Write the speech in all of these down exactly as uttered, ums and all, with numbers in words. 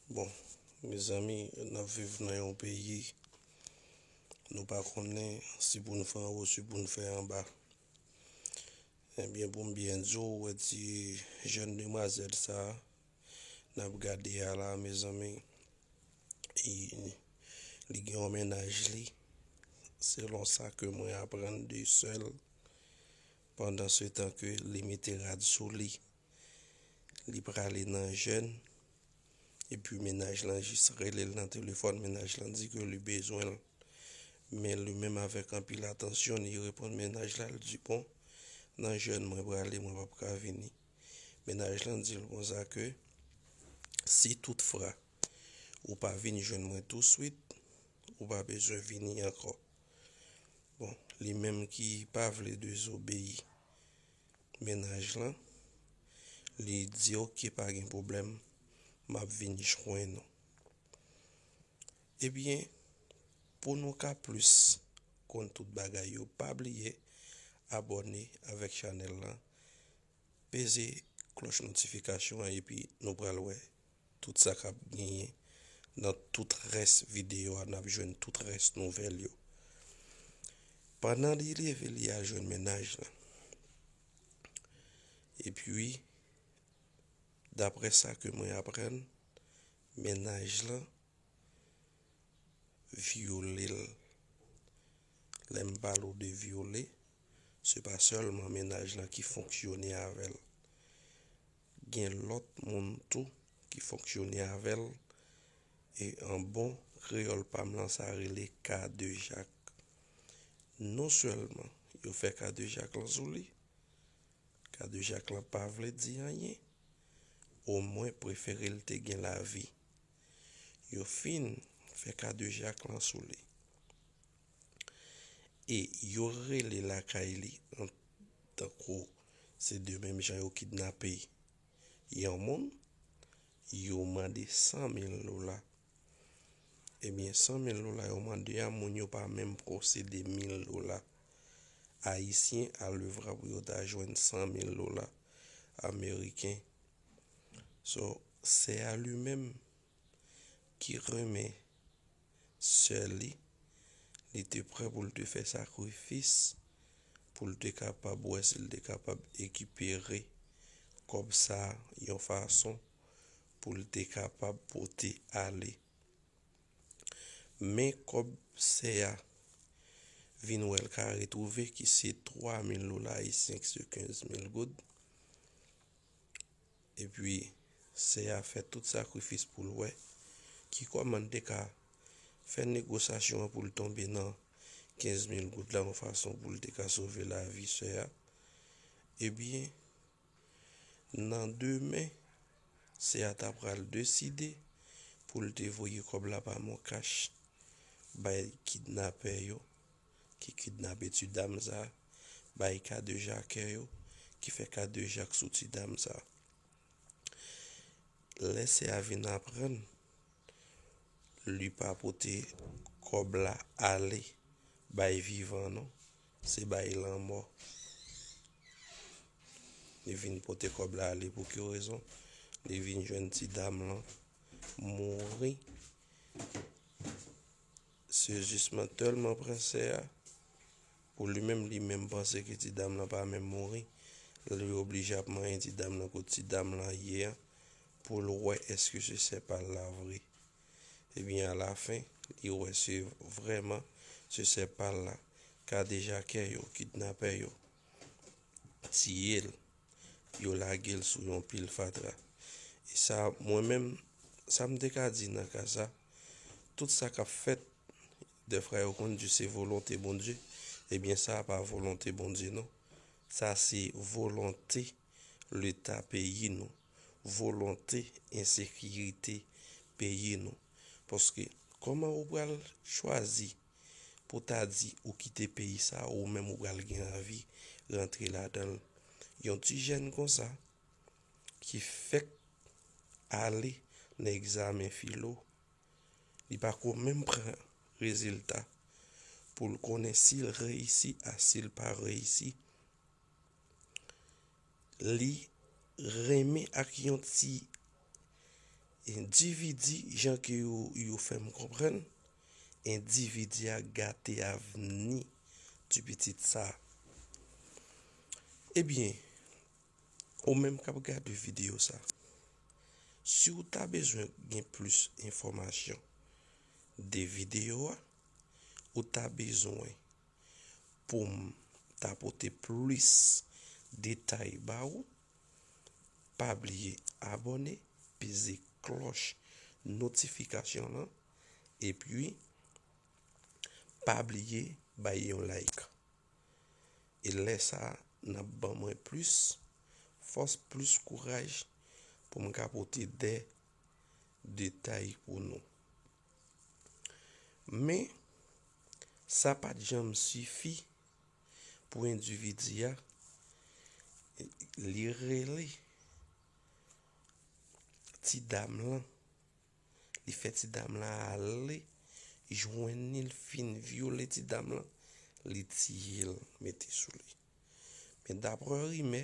Bon, mezanmi, n ap viv nan yon peyi, nou pa konnen si pou n fè anwo, si pou n fè anba. Ebyen, pou m byen di w, ou wè ti jèn demwazèl sa a, n ap gade a la, mezanmi, li, li gen yon mennaj li, selon sa ke mwen aprann de sè l, pandan se tan ke li mete rad sou li. Li prale nan jèn, epi mennaj lan jis rele l nan telefòn, mennaj lan di ke li bezwen l. Men li menm avèk anpil atansyon, li reponn mennaj la, li di, "Bon, nan jèn mwen prale, mwen p ap ka vini." Mennaj lan di l konsa ke, "Si toutfwa ou pa vin jwenn mwen touswit, ou pa bezwen vini ankò." Bon, li menm ki pa vle dezobeyi mennaj lan, li di, "Oke, pa gen pwoblèm, m ap vin jwenn ou." Ebyen, pou nou ka plis konn tout bagay yo, pa bliye abòne avèk chanèl lan, peze klòch notifikasyon an, epi nou pral wè tout sa k ap genyen nan tout rès videyo a, n ap jwenn tout rès nouvèl yo. Pandan li leve, li al jwenn mennaj lan. Epi, daprè sa ke mwen aprann, mennaj lan vyole l. Lè m pale w de vyole, se pa sèlman mennaj lan ki fonksyone avè l. Gen lòt moun tou ki fonksyone avè l. E an bon kreyòl pa m lan, sa rele kadejak. Non sèlman yo fè kadejak lan sou li, kadejak lan pa vle di anyen, omwen prefere l te gen lavi. Yo fin fè kadejak lan sou li. E yo rele lakay li, an tankou se de menm jan yo kidnape yon moun, yo mande san mil dola. Ebyen, san mil dola yo mande a, moun yo pa menm posede mil dola ayisyen, alevwa pou yo ta jwenn san mil dola ameriken. So, sè a li menm ki renmen sè li, li te prè pou l te fè sakrifis, pou l te kapab wè si l te kapab rekipere kòb sa a yon fason pou l te kapab pote ale. Men kòb sè a vin wè l ka retwouve, ki se twa mil dola ayisyen, ki se kenz mil goud. Epi, sè a fè tout sakrifis pou l wè ki kòman l te ka fè negosyasyon an pou l tonbe nan kenz mil goud la, yon fason pou l te ka sove lavi sè a. Ebyen, nan demen, sè a ta pral deside pou l te voye kòb la pa MonCash bay kidnapè yo ki kidnape ti dam sa, bay kadejakè yo ki fè kadejak sou ti dam sa. Lè sè a vin aprann, li pa pote kòb la ale bay vivan non, se bay lanmò. Li vin pote kòb la ale. Pou ki rezon? Li vin jwenn ti dam lan mouri. Se jisman tèlman pran sè a, pou li menm, li menm panse ke ti dam lan pa menm mouri, li oblije ap manyen ti dam lan kot ti dam lan ye a, pou l wè èske se sè pa l la vre. Ebyen, alafen, li wè se vrèman se sè pa l la. Kadejakè yo, kidnapè yo, tiye l, yo lage l sou yon pil fatra. E sa, mwen menm, sa m te ka di nan ka sa, tout sa k ap fèt, dèfwa yo konn di se volonte Bondye, ebyen, sa a pa volonte Bondye, non. Sa se volonte Leta peyi nou, volonte ensekirite peyi nou. Paske, kòman ou pral chwazi pou ta di ou kite peyi sa, ou menm ou pral gen anvi rantre ladan l? Yon ti jèn konsa, ki fèk ale nan egzamen filo, li pa ko menm pran rezilta pou l konnen si l reyisi a si l pa reyisi. Li renmen ak yon ti endividi, jan ke yo, yo fè m konprann, endividi a gate avni ti pitit sa. Ebyen, ou menm k ap gade videyo sa, si w ta bezwen gen plis enfòmasyon de videyo a, ou ta bezwen pou m ta pote plis detay ba ou, pa bliye abòne, peze klòch notifikasyon lan, epi pa bliye bay yon like. E lè sa a, n ap ban mwen plis fòs, plis kouraj pou m ka pote de detay pou nou. Men, sa pa t janm sifi pou endividi a, li rele ti dam lan, li fè ti dam lan ale jwenn li, l fin vyole ti dam lan, li tiye l, mete sou li. Men daprè rimè,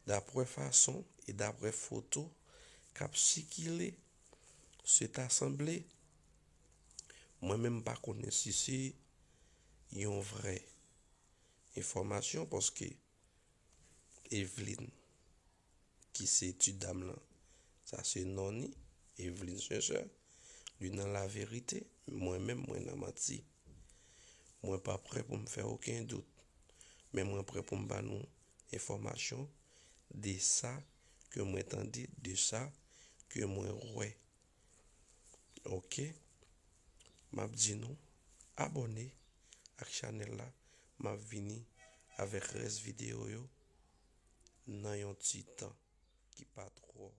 daprè fason e daprè foto k ap sikile, se ta sanble, mwen menm m pa konnen si se yon vrè enfòmasyon, paske Eveline, ki se ti dam lan, sa se non ni, Eveline Sincère, li nan laverite, mwen menm mwen nan manti. Mwen pa prè pou m fè okenn dout, men mwen prè pou m ba nou enfòmasyon de sa ke mwen tande, de sa ke mwen wè. Ok? M ap di nou, abòne ak chanèl la, m ap vini avèk rès videyo yo nan yon ti tan ki pa twò